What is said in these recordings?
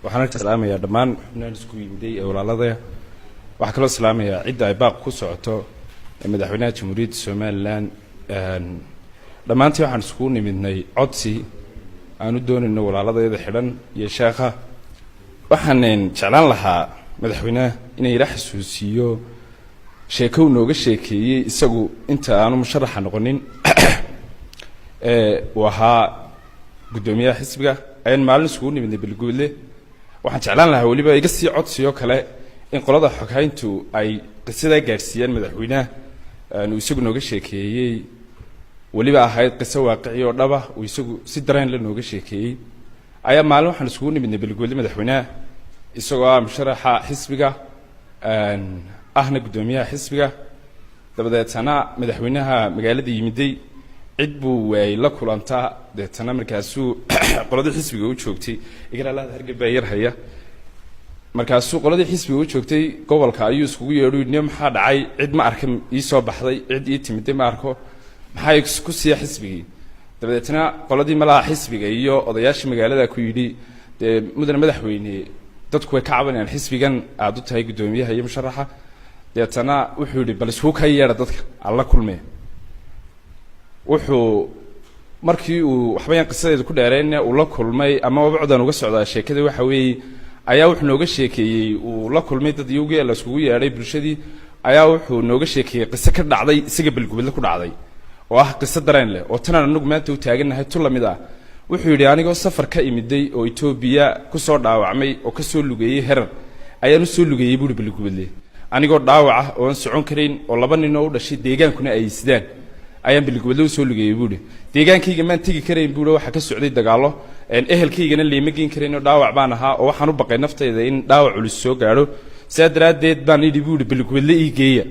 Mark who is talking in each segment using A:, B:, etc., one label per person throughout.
A: Waxaan halka salaamayaa dhammaan xubnahan isku yimiday ee walaaladaya. Waxaa kaloo salaamayaa cidda ay baaq ku socoto ee madaxweynaha Jamhuuriyadda Somaliland. Dhammaantii waxaan iskugu nimidnay codsi aan u doonayno walaaladayada xidhan iyo sheekha. Waxaan jeclaan lahaa madaxweynaha inay ila xasuusiyo sheeko uu nooga sheekeeyey isagu inta aanu musharaxa noqonin ee uu ahaa guddoomiyaha xisbiga. Ayaan maalin iskugu nimidnay Belguudle. Waxaan jeclaan lahaa weliba iga sii codsiyo kale in qolada xoghayntu ay qisadaa gaadhsiiyaan madaxweynaha uu isagu nooga sheekeeyey, weliba ahayd qiso waaqici oo dhaba uu isagu si dareen la nooga sheekeeyey. Ayaa maalin waxaan iskugu nimidnay Belguudle, madaxweynaha isagoo ah musharaxa xisbiga ahna guddoomiyaha xisbiga. Dabadeetana madaxweynaha magaalada yimiday, cid buu waayey la kulantaa. Deetana markaasuu qoladii xisbiga u joogtay, igaralaada hargab baa yar haya, markaasuu qoladii xisbiga u joogtay gobolka ayuu iskugu yeedhu, yidhi: "Maxaa dhacay? Cid ma arka ii soo baxday, cid ii timiday ma arko, maxaa ku siiya xisbigii?" Dabadeetna qoladii malaha xisbiga iyo odayaashii magaalada ku yidhi: "Dee mudane madaxweyne, dadku way ka cabanayaan xisbigan aada u tahay guddoomiyaha iyo musharaxa." Deetana wuxuu yidhi: "Bal isku ka yeedha dadka aan la kulme." Wuxuu markii uu waxbayaan qisadeedu ku dheereyne uu la kulmay, ama wabacdan uga socdaa sheekada, waxa weeye ayaa wuxuu nooga sheekeeyey uu la kulmay dad iyagii la iskugu yeedhay bulshadii, ayaa wuxuu nooga sheekeeyey qiso ka dhacday isaga Belgubadle ku dhacday, oo ah qiso dareen leh oo tanaan anagu maanta u taagannahay tu lamid ah. Wuxuu yidhi: "Anigoo safar ka imiday oo Etoobiya kusoo dhaawacmay oo kasoo lugeeyey Herar ayaan usoo lugeeyey," buuri, "Belgubadle, anigoo dhaawac ah oon socon karayn oo laba nin oo u dhashay deegaankuna ay sidaan ayaan Belgubadle usoo lugeeyey," buuhi. "Deegaankayga maan tegi karayn," buuhi, "waxaa ka socday dagaallo, ehelkaygana leema geyn karayn oo dhaawac baan ahaa oo waxaan u baqay naftayda in dhaawac culus soo gaadho. Sidaa daraaddeed baan idhi," buuhi, "Belgubadle ii geeya."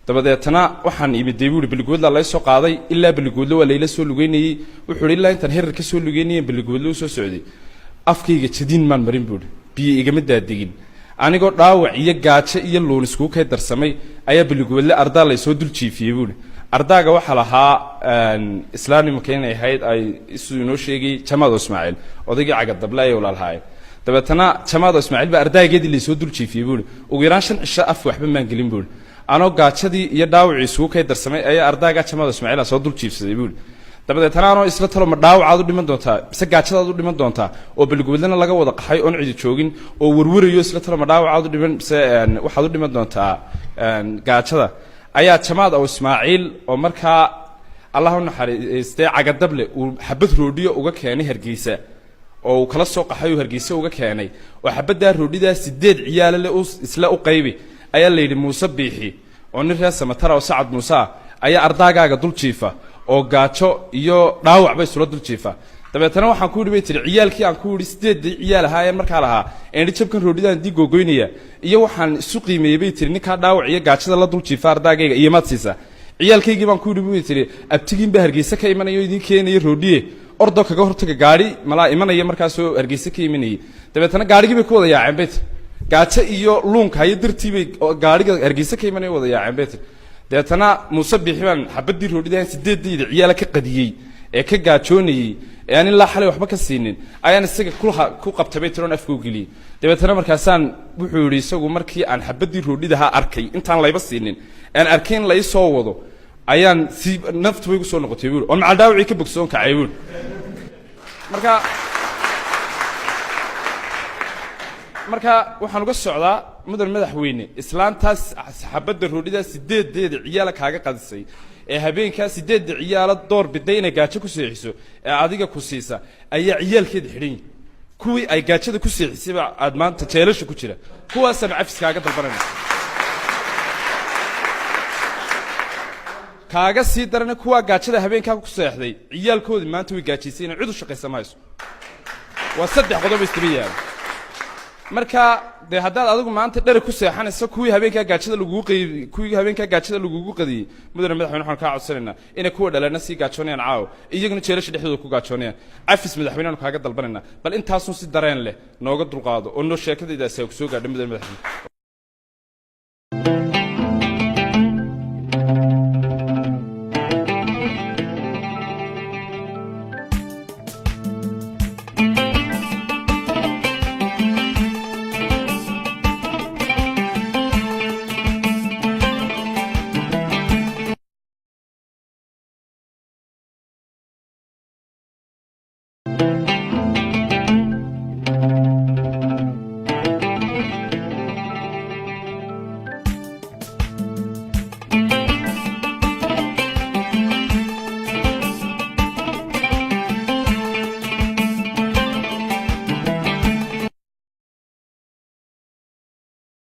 A: Dabadeetana waxaan imiday, buuhi, Belgubadla lay soo qaaday ilaa Belgubadle, waa layla soo lugeynayey. Wuxuu ihi: "Ilaa intaan Herar ka soo lugeynayeen Belgubadle usoo socday, afkayga jadiin maan marin," buuhi, "biyo igama daadegin. Anigoo dhaawac iyo gaajo iyo luun iskugu kay darsamay ayaa Belgubadle ardaa laysoo dul jiifiyey," buuhi. "Ardaaga waxaa lahaa islaamnimaka inay ahayd ay siduu inoo sheegay Jamaado Ismaaciil, odaygii cagadable ayay walaalhaayeen. Dabeetana Jamaado Ismaaciil baa ardaageedii laysoo dul jiifiyey," buuhi. "Ugu yaraan 5 cisho af waxba maan gelin," buuhi. "Anoo gaajadii iyo dhaawacii isugu kay darsamay ayaa ardaagaa Jamaado Ismaaciil soo dul jiifsaday," buuhi. "Dabadeetana anoo isla talo ma dhaawacaad u dhiman doontaa mise gaajadaad u dhiman doontaa, oo Belgubadlena laga wada qaxay oon cidi joogin oo warwarayo, isla talo ma dhaawacaad u dhiman mise waxaad u dhiman doontaa gaajada, ayaa Jamaad aw Ismaaciil oo markaa Allah u naxariistay cagadable uu xabad roodhiyo uga keenay Hargeysa oo uu kala soo qaxay uu Hargeysa uga keenay, oo xabaddaa roodhidaa 8 ciyaalo le isla u qaybi, ayaa la yidhi Muuse Biixi oo nin reer Samatara oo Sacad Muuse ah ayaa ardaagaaga dul jiifa oo gaajo iyo dhaawac bay isula dul jiifa. Dabeetana waxaan ku yidhi," bay tiri, "ciyaalkii aan ku yidhi 8-dii ciyaal ahaayeen markaa lahaa eendhi jabkan roodhidaan dii googoynaya iyo waxaan isu qiimeeyey," bay tiri, "ninkaa dhaawac iyo gaajada la dul jiifa ardaagayga iyo maad siisaa ciyaalkaygii baan ku yidhi," bay tiri, "abtigiin baa Hargeysa ka imanaya oo idiin keenaya roodhiye, ordo kaga hortaga gaadhi malaa imanaya markaasoo Hargeysa ka imanayay. Dabeetana gaadhigii bay ku wada yaaceen," bay tiri. "Gaajo iyo luunka hayo dartii bay gaadhiga Hargeysa ka imanaya wada yaaceen," bay tiri. "Dabeetana Muuse Biixi baan xabaddii roodhidaan 8-dayda ciyaala ka qadiyey ee ka gaajoonayey ee aan ilaa xalay waxba ka siinin ayaan isaga ku qabtay," bay tiri, "oon afka u geliyey. Dabeetana markaasaan," wuxuu yidhi isagu, "markii aan xabaddii roodhidahaa arkay intaan layba siinin aan arkay in la ii soo wado ayaan si naftu bay igu soo noqotay," buuri, "oon macal dhaawacii ka bogsoon kacay," buuri. Marka waxaan uga socdaa, mudan madaxweyne, islaantaas xabadda roodhidaa 8-deeda ciyaala kaaga qadisay ee habeenkaa 8-da ciyaala door biday inay gaajo ku seexiso ee adiga ku siisa ayaa ciyaalkeeda xidhan yihin. Kuwii ay gaajada ku seexisayba aad maanta jeelasha ku jira, kuwaasaan cafis kaaga dalbanayna. Kaaga sii darana, kuwaa gaajada habeenkaa ku seexday ciyaalkoodii maanta way gaajaysay, inay cid u shaqaysa ma hayso. Waa 3 qodob isdaba yaala. Marka dee haddaad adigu maanta dheri ku seexanayso, kuwii habeenkaa gaajada lagugu qayb kuwii habeenkaa gaajada lagugu qadiyey, mudane madaxweyne, waxaan kaa codsanaynaa inay kuwa dhalana sii gaajoonayaan caawo, iyaguna jeelasha dhexdooda ku gaajoonayaan. Cafis madaxweyneanu kaaga dalbanaynaa. Bal intaasun si dareen leh nooga dulqaado oo noo sheekadaydaasi ay ku soo gaadho, mudane madaxweyne.